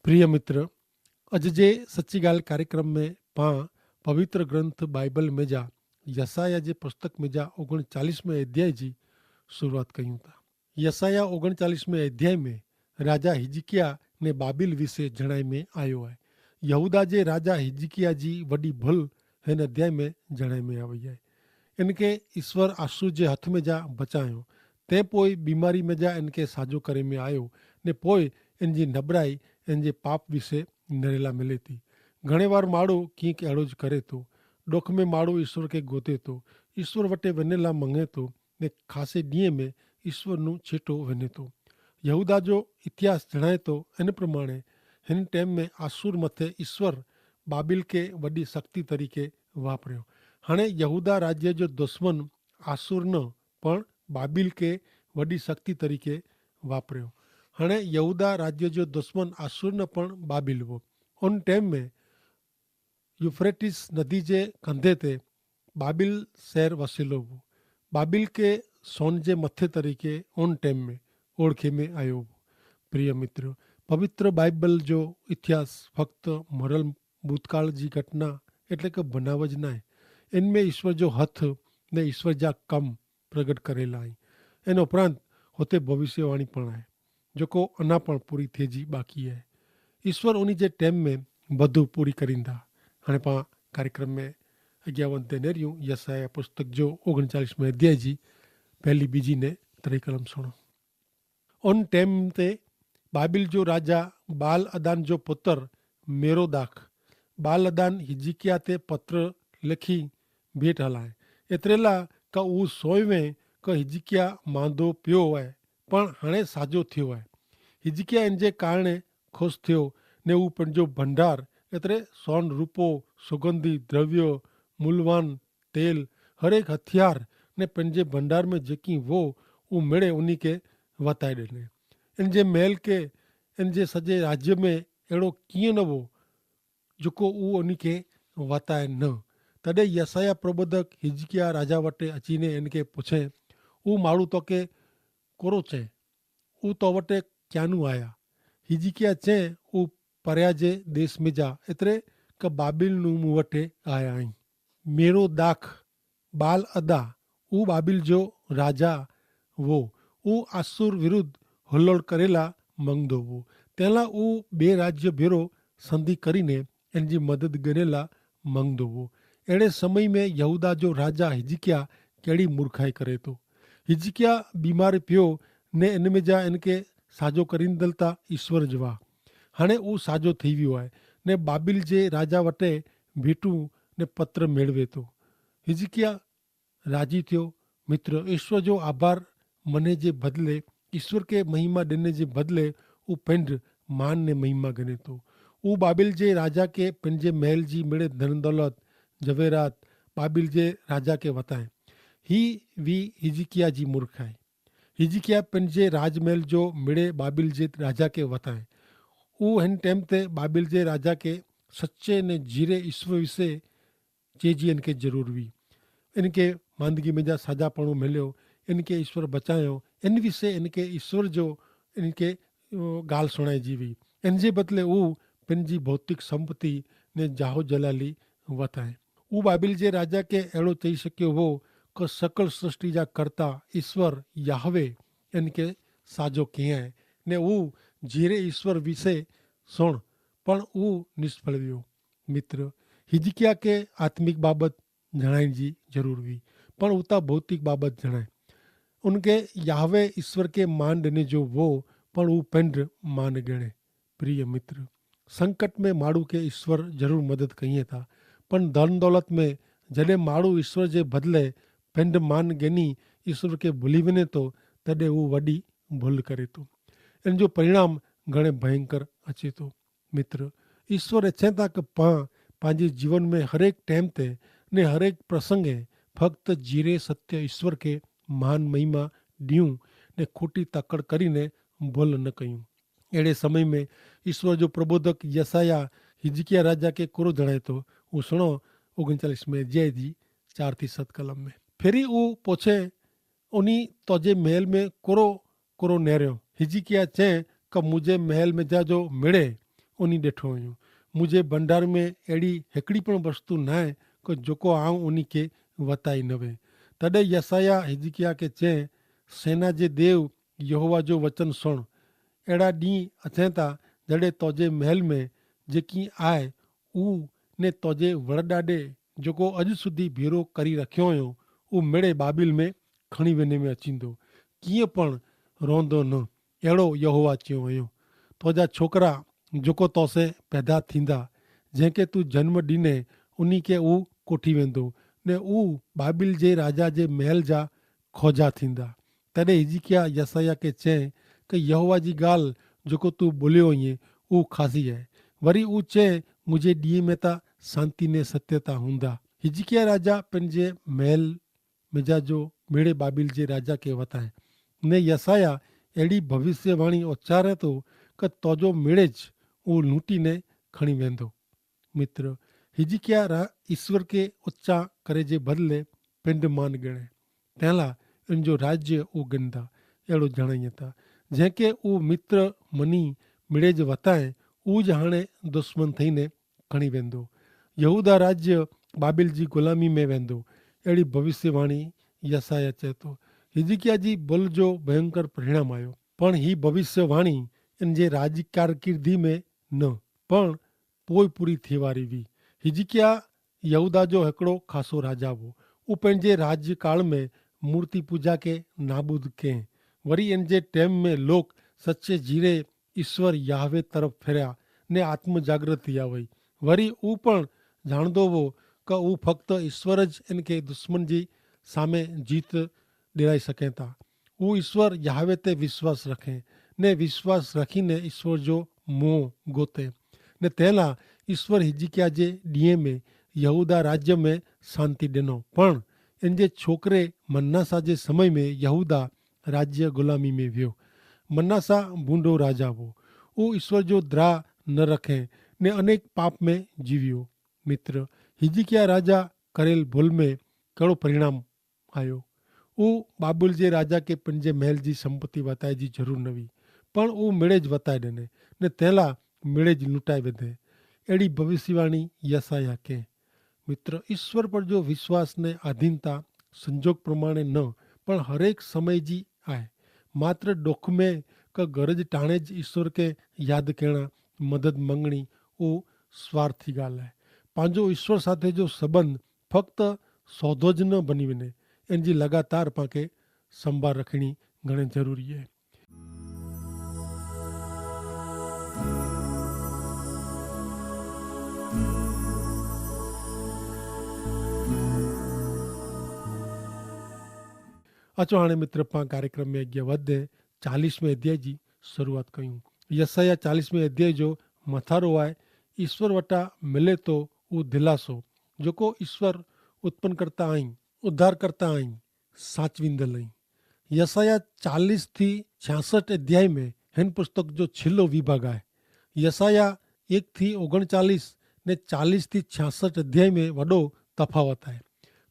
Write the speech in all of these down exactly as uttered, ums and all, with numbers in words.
પ્રિય મિત્ર, અજ જે સચ્ચી ગાલ કાર્યક્રમ મેં પાં પવિત્ર ગ્રંથ બાઈબલ મેં જા યસાયાહ જે પુસ્તક મેં જા ઓગણચાલીસ મેં અધ્યાય જી શુરૂઆત કહ્યું થા. યસાયાહ ઓગણચાલીસ મેં અધ્યાય મેં રાજા હિજકિયા ને બાબિલ વિશે જણાઈ મેં આયો હૈ. યહૂદા જે રાજા હિજકિયા જી વડી ભલ હેન અધ્યાય મેં જણાઈ મેં આવે હૈ. એન કે ઈસ્વર આસુ જે હથ મેં જા બચાયો, તે પોય બીમારી મેં જા એન કે સાજો કરે મેં આયો, ને પોય એન જી નબરાઈ એન જે પાપ વિશે નરેલા મિલે થી. ઘણે વાર માડો કિંક એડો જ કરે તો, ડોખ મેં માડો ઈસ્વર કે ગોતે તો, ઈસ્વર વટે વેનેલા મંગે તો, ને ખાસે દિયે મેં ઈસ્વર નું છેટો વેને તો. યહૂદા જો ઇતિહાસ જણાય તો એન પ્રમાણે હેન ટેમ મેં આસુર મતે ઈસ્વર બાબિલ કે વડી શક્તિ તરીકે વાપર્યો. હણે યહૂદા રાજ્ય જો દુશ્મન આસુર ન પણ બાબિલ કે વડી શક્તિ તરીકે વાપર્યો. હણે યહૂદા રાજ્ય જો દુશ્મન આસુર ન પણ બાબિલ વો. ઉન ટેમ મેં યુફ્રેટિસ નદી જે કંધે તે બાબિલ શહેર વસેલો વો. બાબિલ કે સોન જે મતે તરીકે ઉન ટેમ મેં ઓળખે મેં આયો વો. પ્રિય મિત્ર, પવિત્ર બાઈબલ જો ઇતિહાસ ફક્ત મરલ ભૂતકાળ જી ઘટના એટલે કે બનાવ જ નાય. એન મેં ઈસ્વર જો હથ ને ઈસ્વર જા કમ પ્રગટ કરેલા હૈં. એન ઉપરાંત હોતે ભવિષ્યવાણી પણ હૈ, જોકો અના પણ પૂરી થે જી બાકી હૈ. ઈસ્વર ઉની જે ટેમ મેં વધુ પૂરી કરીંદા. હણે પાં કાર્યક્રમ મેં અગિયાવન તે નેર્યું યસાયાહ પુસ્તક જો ઓગણચાલીસ મેં અધ્યાય જી પહેલી બીજી ને ત્રિકલમ સુણો. ઉન ટેમ તે બાબિલ જો રાજા બાલ અદાન જો પુતર મેરોદાખ બાલ અદાન હિજિકિયા તે પત્ર લેખી ભેટ હલાએ. એતરેલા કા ઉ સોયવે કા હિજિકિયા માંદો પ્યો હૈ, પણ હણે સાજો થ્યો હૈ. હિજિકિયા એન જે કારણે ખુશ થ્યો, ને ઉ પન જો ભંડાર એતરે સોન રૂપો, સુગંધી દ્રવ્યો, મૂલવાન તેલ, હરેક હથિયાર ને પન જે ભંડાર મેં જેકી વો ઉ મેળે ઉની કે વતાઈ દેને. એન જે મહેલ કે એન જે સજે રાજ્ય મેં એડો કિયા ન વો જોકો ઉ ઉની કે વતાઈ ન. તદે યસાયાહ પ્રબોધક હિજકિયા રાજા વટે અચીને એન કે પુછે, ઉ માડૂ તો કે કોરો ચે? ઉ તો વટે ક્યાનું આયા? હિજકિયા ચે, ઉ પર્યા જે દેશ મેં જા એતરે કે બાબિલ નું મુવટે આયા હૈં. મેરો દાખ બાલ અદા ઉ બાબિલ જો રાજા વો, ઉ આસુર વિરુદ્ધ હલ્લોડ કરેલા મંગ દોવો. તેલા ઉ બે રાજ્ય ભેરો સંધિ કરીને એનજી મદદ ગનેલા મંગ દોવો. એડે સમય મેં યહૂદા જો રાજા હિજકિયા કેડી મૂર્ખાઈ કરે તો? હિજકિયા બીમાર પ્યો ને એન મેં જા એન કે સાજો કરીંદલતા ઈસ્વર જવા. હણે ઉ સાજો થઈ વ્યો આય ને બાબિલ જે રાજા વટે ભેટું ને પત્ર મેળવે તો. હિજકિયા રાજી થ્યો. મિત્ર, ઈસ્વર જો આભાર મને જે બદલે ઈસ્વર કે મહિમા દેને જે બદલે ઉ પેંડ માન ને મહિમા ગને તો. ઉ બાબિલ જે રાજા કે પેંડ જે મહેલ જી મેળે ધન દોલત, જવેરાત બાબિલ જે રાજા કે વતાએ. હી વી હિજકિયા જી મૂર્ખાએ. હિજકિયા પેંડ જે રાજમહેલ જો મેળે બાબિલ જે રાજા કે વતાએ. ઉ હેન ટેમ તે બાબિલ જે રાજા કે સચ્ચે ને જીરે ઈસ્વર વિશે ચેજી એનકે જરૂર વી. એનકે માંદગી મેં જા સાજા પણો મેલ્યો, એનકે ઈસ્વર બચાયો, એન વિશે એનકે ઈસ્વર જો એનકે ગાલ સુણાઈ જીવી. એન જે બદલે ઉ પેનજી ભૌતિક સંપત્તિ ને જાહો જલાલી વતાએ. ઉ બાબિલ જે રાજા કે એડો ચહી શક્યો વો કે સકલ સૃષ્ટિ જા કરતા ઈસ્વર યાહવે એનકે સાજો કહેં. ને ઉ જીરે ઈસ્વર વિશે સુણ, પણ ઉ નિષ્ફળ વ્યો. મિત્ર, હિજકિયા કે આત્મિક બાબત જણાઈ જી જરૂર વી, પણ ઉતા ભૌતિક બાબત જણાઈ. ઉનકે યાહવે ઈસ્વર કે માન દેને જો વો, પણ ઉ પેંડ માન ગણે. પ્રિય મિત્ર, સંકટ મેં માડૂ કે ઈસ્વર જરૂર મદદ કહિયે થા, પણ ધન દોલત મેં જડે માડૂ ઈસ્વર જે બદલે પેંડ માન ગેની ઈસ્વર કે ભૂલી વેને તો, તદે ઉ વડી ભૂલ કરે તો. એન જો પરિણામ ઘણે ભયંકર અચે તો. મિત્ર, ઈસ્વર એચ્છે તા કે પાં પાંજી જીવન મેં હરેક ટેમ તે ને હરેક પ્રસંગે ફક્ત જીરે સત્ય ઈસ્વર કે મહાન મહિમા દિયું ને ખોટી તકડ કરીને ભલ ન કહ્યું. એડે સમય મેં ઈસ્વર જો પ્રબોધક યસાયાહ હિજકિયા રાજા કે કોરો જણાયતો, ઉસણો ઓગણચાલીસ મેં અધ્યાય જી ચાર થી સત કલમ મેં ફેરી ઉ પોછે, ઉની તોજે મહેલ મેં કોરો કોરો નેર્યો? હિજકિયા ચે કે મુઝે મહેલ મેં જા જો મેળે ઉની દેઠો અયો. મુઝે ભંડાર મેં એડી હેકડી પણ વસ્તુ નાય કે જોકો આવ ઉની કે વતાઈ નવે. તદે યસાયાહ હિઝકિયા કે ચે, સેના જે દેવ યહોવા જો વચન સુણ. એડા દી અચેતા જડે તોજે મહેલ મેં જેકી આય ઉ ને તોજે વરડાડે જોકો અજ સુધી ભેરો કરી રખ્યો અયો ઉ મેડે બાબિલ મેં ખણી વેને મેં અચીંદો કિયા પણ રોંધો ન. એડો યહોવા ચ્યો અયો. તોજા છોકરા જોકો તોસે પેદા થીંદા જેંકે તું જન્મ દીને ઉની કે ઉં કોઠી વેંદો ને ઉં બાબિલ જે રાજા જે મહેલ જા ખોજા થીંદા. તેડે હિઝકિયા યસાયાહ કે ચે કે યહોવા જી ગાલ જોકો તું બોલ્યો હૈં ઉં ખાસી હૈ. વરી ઉં ચે મુઝે દિયે મેં તા સાંતિ ને સત્યતા હુંદા. હિઝકિયા રાજા પેનજે મહેલ મેજા જો મેડે બાબિલ જે રાજા કે વતાએ ને યસાયાહ એડી ભવિષ્યવાણી ઓચ્ચારે તો કે તોજો મેડે જ ઉં લૂંટી ને ખણી વેંધો. મિત્ર, હિઝકિયા રા ઈસ્વર કે ઓચ્ચા કરે જે બદલે પેંડ માન ગણે તેલા એન જો રાજ્ય ઉં ગનદા એડો જણાઈ થા. જેંકે ઉં મિત્ર મની મેડે જ વતાએ ઉં જ હાણે દુશ્મન થઈ ને ખણી વેંધો. યહૂદા રાજ્ય બાબિલ જી ગુલામી મેં વેંધો. એડી ભવિષ્યવાણી યસાયાહ ચેતો. હિઝકિયા જી બોલ જો ભયંકર પરિણામ આયો. પણ હી ભવિષ્યવાણી એન જે રાજકારકિર્દી મેં ન પણ પોય પૂરી થીવારી વી. હિઝકિયા યહૂદા જો હેકડો ખાસો રાજા વો. ઉપને જે રાજ્યકાળ મેં મૂર્તિપૂજા કે નાબૂદ કહેં. વરી એન જે ટેમ મેં લોક સચ્ચે જીરે ઈસ્વર યાહવે તરફ ફેર્યા ને આત્મજાગ્રત થિયા વય. વરી ઉપને જાણદો વો કે ઉં ફક્ત ઈસ્વર જ એન કે દુશ્મન જી સામે જીત દેરાઈ સકેતા. ઉં ઈસ્વર યાહવે તે વિશ્વાસ રખે ને વિશ્વાસ રખી ને ઈસ્વર જો મોં ગોતે. ને તેલા ઈસ્વર હિઝકિયા જે દિયે મેં યહૂદા રાજ્ય મેં શાંતિ દેનો. પણ એન જે છોકરે મન્નાસા જે સમય મેં યહૂદા રાજ્ય ગુલામી મેં વ્યો. મન્નાસા ભૂંડો રાજા વો. ઉં ઈસ્વર જો દ્રાહ ન રખે ને અનેક પાપ મેં જીવ્યો. મિત્ર, હિઝકિયા રાજા કરેલ ભૂલ મેં કડો પરિણામ આયો. ઉં બાબુલ જે રાજા કે પન જે મહેલ જી સંપત્તિ વતાઈ જી જરૂર નવી. પણ ઉં મેડે જ વતાઈ દેને ને તેલા મેડે જ લૂંટાઈ વેધે. એડી ભવિષ્યવાણી યસાયાહ કે. મિત્ર, ઈસ્વર પર જો વિશ્વાસ ને આધીનતા સંજોગ પ્રમાણે ન પણ હરેક સમય જી આય. માત્ર ડોખમે કે ગરજ ટાણે જ ઈસ્વર કે યાદ કહેણા મદદ મંગણી ઉં સ્વાર્થી ગાલ હૈ. પાંજો ઈસ્વર સાથે જો સંબંધ ફક્ત સોધો જ ન બની વેને. એન જી લગાતાર પાંકે સંભાર રખણી ઘણે જરૂરી હૈ. અચો હાણે મિત્ર પાં કાર્યક્રમ મેં અગિયા વધે ચાલીસ મેં અધ્યાય જી શરૂઆત કહ્યું. યસાયાહ ચાલીસ મેં અધ્યાય જો મથારો આય. ઈસ્વર વટા મિલે તો ઉં ધિલાસો જોકો ઈસ્વર ઉત્પન કરતા આઈ ઉદ્ધાર કરતા આઈ સાચવીંદલ આઈ. યસાયાહ ચાલીસ થી છ્યાસઠ અધ્યાય મેં હેન પુસ્તક જો છેલ્લો વિભાગ આય. યસાયાહ એક થી ઓગણચાલીસ ને ચાલીસ થી છ્યાસઠ અધ્યાય મેં વડો તફાવત આય.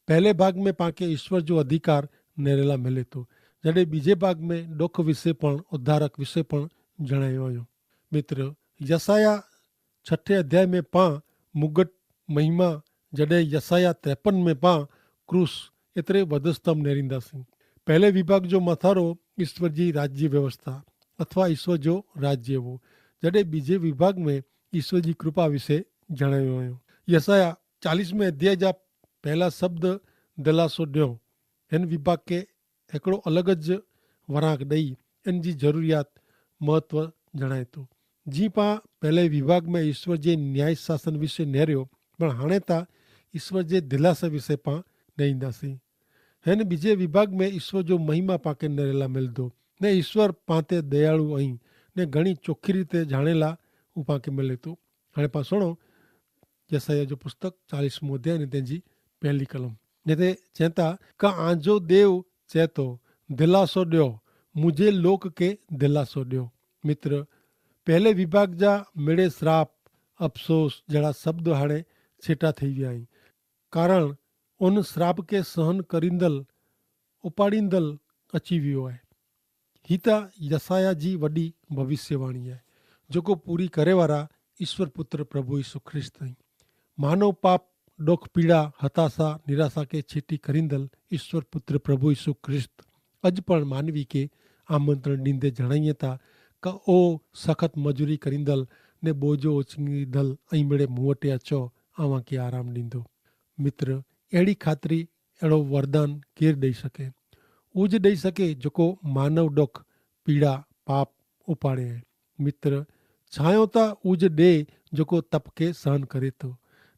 પહેલે ભાગ મેં પાંકે ઈસ્વર જો અધિકાર નેરેલા મિલે તો જડે બીજે ભાગ મેં ડોખ વિશે પણ ઉદ્ધારક વિશે પણ જણાયો આયો. મિત્ર, યસાયાહ છઠે અધ્યાય મેં પાં મુગટ મહિમા જડે યસાયાહ ત્રેપન મેં પાં ક્રૂસ એતરે વધસ્તમ નેરીંદા સિંહ. પહેલે વિભાગ જો મથારો ઈસ્વર જી રાજ્ય વ્યવસ્થા અથવા ઈસ્વર જો રાજ્ય વો. જડે બીજે વિભાગ મેં ઈસ્વર જી કૃપા વિશે જણાયો આયો. યસાયાહ ચાલીસ મેં અધ્યાય જા પહેલા શબ્દ દલાસો ડ્યો. હેન વિભાગ કે હેકડો અલગ જ વરાંક દઈ એન જી જરૂરિયાત મહત્વ જણાયતો. જી પાં પહેલે વિભાગ મેં ઈસ્વર જે ન્યાય શાસન વિશે નેર્યો પણ હાણે તા ઈસ્વર જે દિલાસા વિશે પાં નેઈંદા સી. હેન બીજે વિભાગ મેં ઈસ્વર જો મહિમા પાંકે નેરેલા મેલદો ને ઈસ્વર પાંતે દયાળુ અહીં ને ઘણી ચોખી રીતે જાણેલા ઉપાંકે મેલેતો. હાણે પાં સુણો યસાયાહ જો પુસ્તક ચાલીસ મું અધ્યાય ને તેની પહેલી કલમ. જેતે ચેતા કા આજો દેવ ચેતો, દિલાસો દ્યો, મુઝે લોક કે દિલાસો દ્યો. મિત્ર, પહેલે વિભાગ જા મેળે શ્રાપ, અફસોસ જેડા શબ્દો હાણે છેટા થઈ વ્યા હૈં. કારણ ઉન શ્રાપ કે સહન કરીંદલ ઉપાડીંદલ અચી વ્યો હૈ. હી તા યસાયાહ જી વડી ભવિષ્યવાણી હૈ, જોકો પૂરી કરે વારા ઇશ્વર પુત્ર પ્રભુ ઇશુ ખ્રિસ્ત અહીં. માનવ પાપ, ડોખ પીડા, હતાશા, નિરાશા કે છીટી કરીંદલ ઇશ્વર પુત્ર પ્રભુ ઇશુ ખ્રિસ્ત અજ પણ માનવી કે આમંત્રણ દીંદે જણાયે તા, કે ઓ સખત મજૂરી કરીંદલ ને બોજો ઓછીંદલ અહીં મેળે મુવટે અચો, આવાં કે આરામ દીંદો. મિત્ર, એડી ખાતરી એડો વરદાન કેર દઈ શકે? ઉજ દઈ શકે જોકો માનવ ડોખ પીડા પાપ ઉપાડે હૈ. મિત્ર, છાયો તા ઉજ દે જોકો તપકે સહન કરે તો,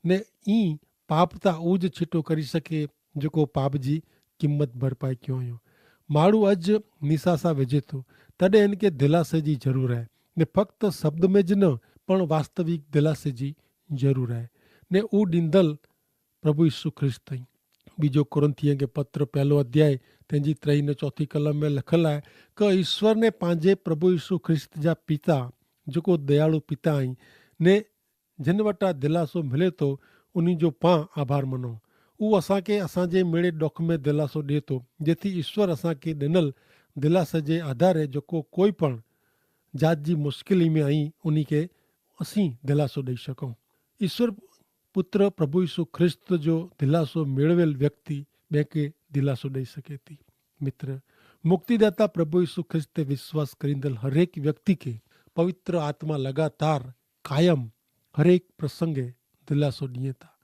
ને ઈ પાપ તા ઉજ છીટો કરી શકે જોકો પાપ જી કિંમત ભરપાઈ ક્યો યો. માડૂ અજ નિસાસા વેજે તો, તદે એનકે દિલાસે જી જરૂર હૈ. ને ફક્ત શબ્દ મેં જ ન, પણ વાસ્તવિક દિલાસે જી જરૂર હૈ. ને ઉ દીંદલ પ્રભુ ઈસુ ખ્રિસ્ત હૈં. બીજો કોરિંથીય કે પત્ર પહેલો અધ્યાય તેની ત્રય ને ચોથી કલમ મેં લખલ હૈ, કે ઈસુ ને પાંજે પ્રભુ ઈસુ ખ્રિસ્ત જા પિતા, જોકો દયાળુ પિતા હૈં, ને જેન વટા દિલાસો મિલે તો ઉની જો પાં આભાર મનો. ઉ અસાંકે અસાંજે મેળે ડોખ મેં દિલાસો દેતો, જેથી ઈસુ અસાંકે દેનલ દિલાસે જે આધારે જોકો કોઈ પણ જાત જી મુશ્કેલી મેં અહીં ઉની કે અસી દિલાસો દઈ શકો. ઈસુ પુત્ર પ્રભુ ઈસુ ખ્રિસ્ત જો દિલાસો મેળવેલ વ્યક્તિ બેંકે દિલાસો દઈ શકે તી. મિત્ર, મુક્તિદાતા પ્રભુ ઈસુ ખ્રિસ્ત તે વિશ્વાસ કરીંદલ હરેક વ્યક્તિ કે પવિત્ર આત્મા લગાતાર કાયમ હરેક પ્રસંગે દિલાસો દિયે તા.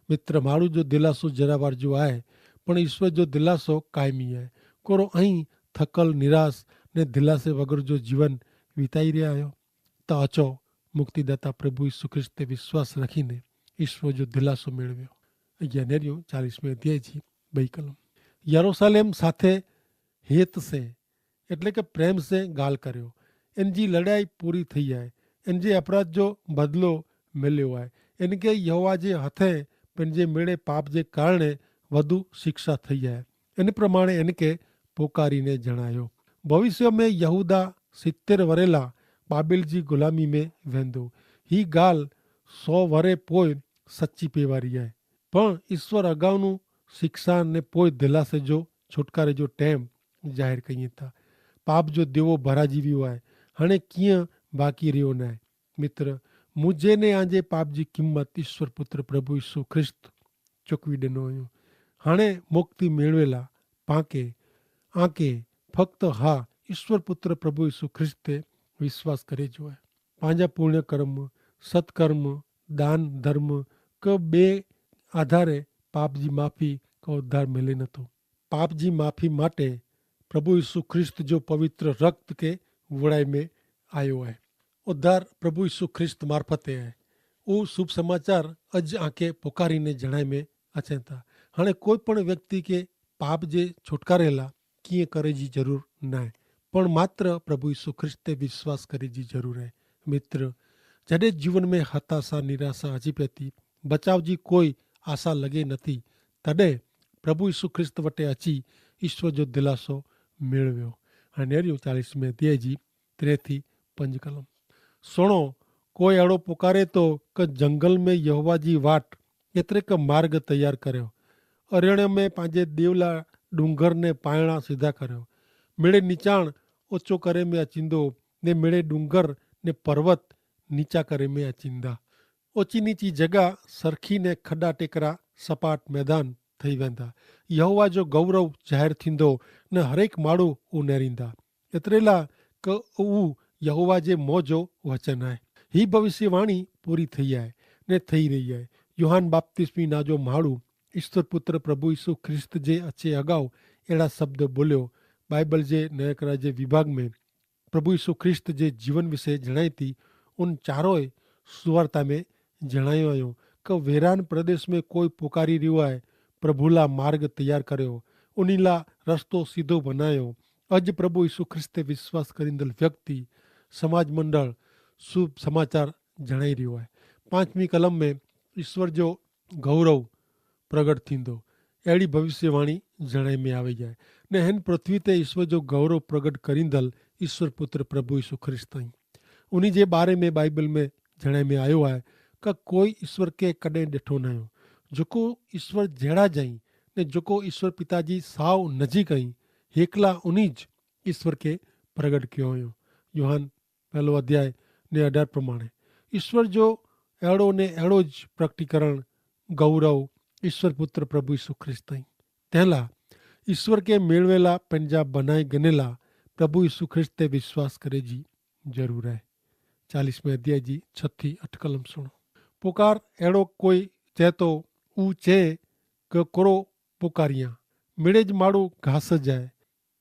મિત્ર, માણુ જો દિલાસો જરાવાર જો આય, પણ ઈસુ જો દિલાસો કાયમી આય. કોરો અહીં થકલ, નિરાશ ને દિલાસે વગર જો જીવન વિતાઈ રહ્યા હો, તો અચો મુક્તિદાતા પ્રભુ ઈસુ ખ્રિસ્ત તે વિશ્વાસ રખીને ઈસુ જો દિલાસો મેળવ્યો. અગિયા નેર્યો ચાલીસ મેં અધ્યાય જી બઈ કલમ. યરુસાલેમ સાથે હેત સે, એટલે કે પ્રેમ સે ગાલ કર્યો. એન જી લડાઈ પૂરી થઈ આય. એન જે અપરાધ જો બદલો મેલ્યો આય. એન કે યહોવા જે હથે પેનજે મેળે પાપ જે કારણે વધુ શિક્ષા થઈ આય. એન પ્રમાણે એન કે પોકારી ને જણાયો. ભવિષ્ય મેં યહૂદા સિત્તેર વરેલા બાબિલ જી ગુલામી મેં વેંદો. હી ગાલ સો વરે પોય સચ્ચી પેવારી આય. પણ ઈસ્વર અગાઉનું શિક્ષા ને પોય ધેલાસે જો છુટકારે જો ટેમ જાહેર કઈ થા. પાપ જો દેવો ભરાજી વ્યો આય, હણે કિયાં બાકી રહ્યો નાય. મિત્ર, મુઝે ને આજે પાપ જી કિંમત ઈસ્વર પુત્ર પ્રભુ ઈસુ ખ્રિસ્ત ચોકવી દેનો અયો. હણે મુક્તિ મેળવેલા પાંકે આંકે ફક્ત હા ઈસ્વર પુત્ર પ્રભુ ઈસુ ખ્રિસ્ત તે વિશ્વાસ કરે જો આય. પાંજા પૂર્ણ કર્મ, સત્કર્મ, દાન ધર્મ કે બે આધારે પાપ જી માફી કો ઉદ્ધાર મેલે નતો. પાપ જી માફી માટે પ્રભુ ઈસુ ખ્રિસ્ત જો પવિત્ર રક્ત કે વડાઈ મેં આયો હૈ. ઉદ્ધાર પ્રભુ ઈસુ ખ્રિસ્ત મારફતે હૈ. ઉહ શુભ સમાચાર અજ આંકે પુકારી ને જણાઈ મેં અચેતા. હણે કોઈ પણ વ્યક્તિ કે પાપ જે છુટકારેલા કિયા કરે જી જરૂર નાય, પણ માત્ર પ્રભુ ઈસુ ખ્રિસ્ત તે વિશ્વાસ કરે જી જરૂર હૈ. મિત્ર, જડે જીવન મેં હતાશા નિરાશા હજી પેતી બચાવ જી કોઈ આશા લગે નથી, તદે પ્રભુ ઈસુ ખ્રિસ્ત વટે અચી ઈસ્વર જો દિલાસો મેળવ્યો. અને નેર્યું ચાલીસ મેં અધ્યાય જી ત્રે થી પંજ કલમ. સુણો, કોઈ એડો પુકારે તો કે જંગલ મેં યહોવા જી વાટ એતરે કે માર્ગ તૈયાર કર્યો. અરણ્ય મેં પાંજે દેવલા ડુંગર ને પાયણા સીધા કર્યો. મેળે નિચાણ ઓછો કરે મેં અચિંદો, ને મેળે ડુંગર ને પર્વત નીચા કરે મેં અચિંદા. ઓચી નીચી જગા સરખી ને ખડા ટેકરા સપાટ મેદાન થઈ વેંદા. યહોવા જો ગૌરવ જાહેર થીંદો, ને હરેક માળું ઉનેરીંદા. એતરેલા કે ઉ યહોવા જે મોજો વચન આય. હી ભવિષ્યવાણી પૂરી થઈ આય ને થઈ રહી આય. યોહાન બાપ્તિસ્મી ના જો માળું ઈસ્વર પુત્ર પ્રભુ ઈસુ ખ્રિસ્ત જે અચ્છે અગાઉ એડા શબ્દ બોલ્યો. બાઈબલ જે નયકરા જે વિભાગ મેં પ્રભુ ઈસુ ખ્રિસ્ત જે જીવન વિશે જણાયતી ઉન ચારોએ સુવાર્તા મેં જણાયો આયો, કે વેરાન પ્રદેશ મેં કોઈ પુકારી રહ્યો આય, પ્રભુલા માર્ગ તૈયાર કર્યો, ઉનીલા રસ્તો સીધો બનાયો. અજ પ્રભુ ઈસુ ખ્રિસ્તે વિશ્વાસ કરીંદલ વ્યક્તિ સમાજ મંડળ શુભ સમાચાર જણાઈ રહ્યો આય. પાંચમી કલમ મેં ઈસ્વર જો ગૌરવ પ્રગટ થીંદો એડી ભવિષ્યવાણી જણાઈ મેં આવે જાય. ને હેન પૃથ્વી તે ઈસ્વર જો ગૌરવ પ્રગટ કરીંદલ ઈસ્વર પુત્ર પ્રભુ ઈસુ ખ્રિસ્ત અહીં. ઉની જે બારે મેં બાઈબલ મેં જણાઈ મેં આયો આય, કે કોઈ ઈસ્વર કે કદે દેઠો નાયો. જોકો ઈસ્વર જેડા જઈ ને જોકો ઈસ્વર પિતાજી સાવ નજીક અહીં, હેકલા ઉની જ ઈસ્વર કે પ્રગટ કયો હોયો. યોહાન પહેલો અધ્યાય ને અઢાર પ્રમાણે. ઈસ્વર જો એડો ને એડો જ પ્રકટીકરણ ગૌરવ ઈસ્વર પુત્ર પ્રભુ ઈસુ ખ્રિસ્ત થા. તેલા ઈસ્વર કે મેળવેલા પન જા બનાઈ ગનેલા પ્રભુ ઈસુ ખ્રિસ્ત તે વિશ્વાસ કરે જી જરૂર હૈ. ચાલીસ મેં અધ્યાય જી છ થી અઠ કલમ સુણો. પુકાર એડો કોઈ ચેતો ઉં ચે કે કોરો પુકારિયા? મેડે જ માડૂ ઘાસ જાય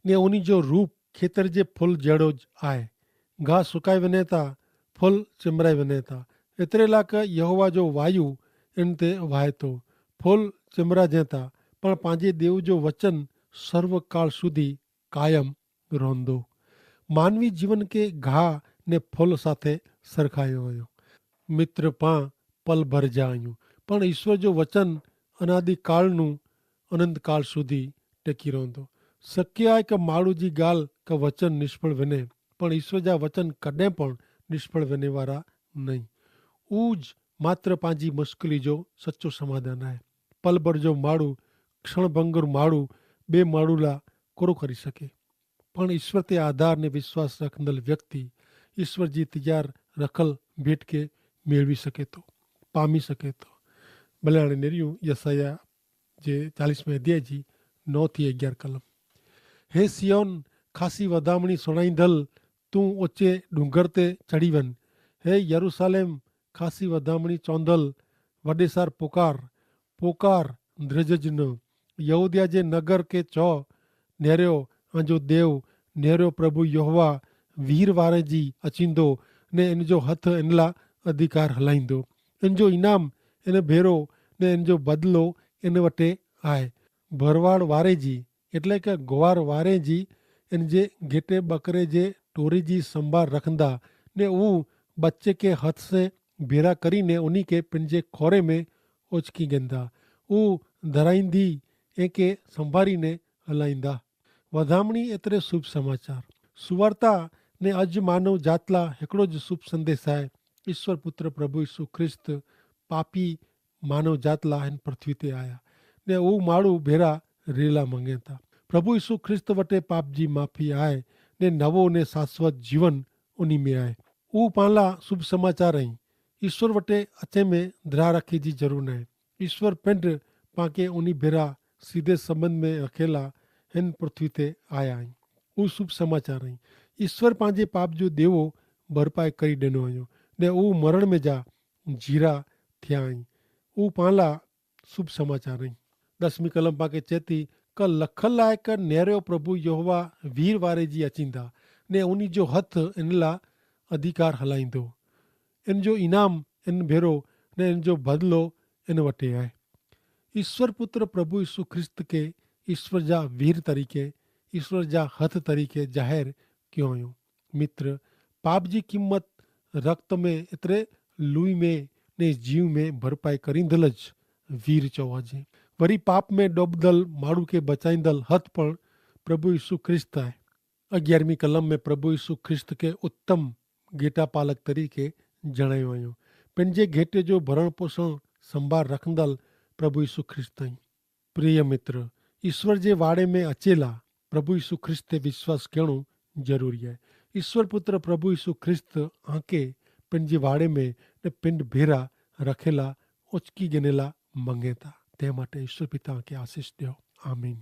ને ઉની જો રૂપ ખેતર જે ફુલ જેડો જ આય. ઘાસ સુકાઈ વેને તા ફુલ ચિમરાઈ વેને તા. એતરેલા કે યહોવા જો વાયુ એન તે વાય તો ફુલ ચિમરા જેતા. પણ પાંજે દેવ જો વચન સર્વકાળ સુધી કાયમ રોંધો. માનવી જીવન કે ઘા ને ફુલ સાથે સરખાયો અયો. મિત્ર પાં પલ ભર જા અયું. પણ ઈસ્વર જો વચન અનાદિકાળનું અનંતકાળ સુધી ટેકી રોંધો. શક્ય આય કે માડૂ જી ગાલ કે વચન નિષ્ફળ વેને. પણ ઈસ્વર જા વચન કદેં પણ નિષ્ફળ વેને વારા નહીં. ઉજ માત્ર પાંજી મુશ્કેલી જો સચો સમાધાન આય. પલ ભર જો માડૂ ક્ષણભંગર માડૂ બે માડૂલા કોરો કરી શકે? પણ ઈસ્વર તે આધાર ને વિશ્વાસ રખંદલ વ્યક્તિ ઈસ્વર જી તૈયાર રખલ ભેટ કે મેળવી શકે તો પામી શકે તો. ભલે આણે નેર્યું યસાયાહ જે ચાલીસ મેં અધ્યાય જી નવ થી અગિયાર કલમ. હે સિયોન, ખાસી વધામણી સુણાઈંદલ તું ઓચે ડુંગર તે ચડીવન. હે યરૂસાલેમ, ખાસી વધામણી ચોંદલ વડેસાર પોકાર પોકાર દ્રજજ ન. યહૂદિયા જે નગર કે ચો નેર્યો આંજો દેવ નેર્યો પ્રભુ યહોવા વીર વારે જી અચિંદો ને એન જો હથ એનલા અધિકાર હલાઈંદો. એન જો ઇનામ એન ભેરો ને એન જો બદલો એન વટે આય. ભરવાડ વારે જી એટલે કે ગોવાર વારે જી એન જે ગેટે બકરે જે ટોરી જી સંભાર રખંદા ને ઉં બચ્ચે કે હથ સે ભેરા કરી ને ઉની કે પન જે ખોરે મેં ઓચકી ગેંદા ઉં ધરાઈંદી એકે સંભારી ને હલાઈંદા. વધામણી એતરે શુભ સમાચાર સુવાર્તા ને અજ માનવ જાતલા હેકડો જ શુભ સંદેશ આય. ઈસ્વર પુત્ર પ્રભુ ઈસુ ખ્રિસ્ત પાપી માનવ જાતલા હેન પૃથ્વી તે આયા ને ઉં માડૂ ભેરા રેલા મંગેતા. પ્રભુ ઈસુ ખ્રિસ્ત વટે પાપ જી માફી આય ને નવો ને શાશ્વત જીવન ઉની મેં આય. ઉપાલા શુભ સમાચાર અહીં. ઈસ્વર વટે અચે મેં દ્રાહ રાખે જી જરૂર નાય. ઈસ્વર પેંડ પાંકે ઉની ભેરા સીધે સંબંધ મેં રખેલા હેન પૃથ્વી તે આયા અહીં. ઉ શુભ સમાચાર અહીં. ઈસ્વર પાંજે પાપ જો દેવો ભરપાઈ કરી દેનો અયો ને ઉ મરણ મેં જા જીરા થ્યા અહીં. ઉપાલા શુભ સમાચાર અહીં. દસમી કલમ પાંકે ચેતી કે લખલ લાયક નેર્યો પ્રભુ યહોવા વીર વારે જી અચિંદા ને ઉની જો હથ એનલા અધિકાર હલાઈંદો. એન જો ઇનામ એન ભેરો ને એન જો બદલો એન વટે આય. ઈસ્વર પુત્ર પ્રભુ ઈસુ ખ્રિસ્ત કે ઈસ્વર જા વીર તરીકે ઈસ્વર જા હથ તરીકે જાહેર ક્યો અયો. મિત્ર, પાપ જી કિંમત રક્ત મેં એતરે લુઈ મેં ને જીવ મેં ભરપાઈ કરીંદલ જ વીર ચોવાજે. વરી પાપ મેં ડોબદલ માડૂ કે બચાઈંદલ હત પણ પ્રભુ ઈસુ ખ્રિસ્ત આય. અગિયારમી કલમ મેં પ્રભુ ઈસુ ખ્રિસ્ત કે ઉત્તમ ગેટા પાલક તરીકે જણાયો અયો. પેનજે ગેટે જો ભરણ પોષણ સંભાર રખંદલ પ્રભુ ઈસુ ખ્રિસ્ત આય. પ્રિય મિત્ર, ઈસ્વર જે વાડે મેં અચેલા પ્રભુ ઈસુ ખ્રિસ્ત તે વિશ્વાસ કહેણું જરૂરી હૈ. ઈસ્વર પુત્ર પ્રભુ ઈસુ ખ્રિસ્ત આંકે પેનજે વાડે મેં ને પેંડ ભેરા રખેલા ઓચકી ગનેલા મંગેતા. તે માટે ઈસ્વર પિતા આંકે આશીસ દેવ. આમીન.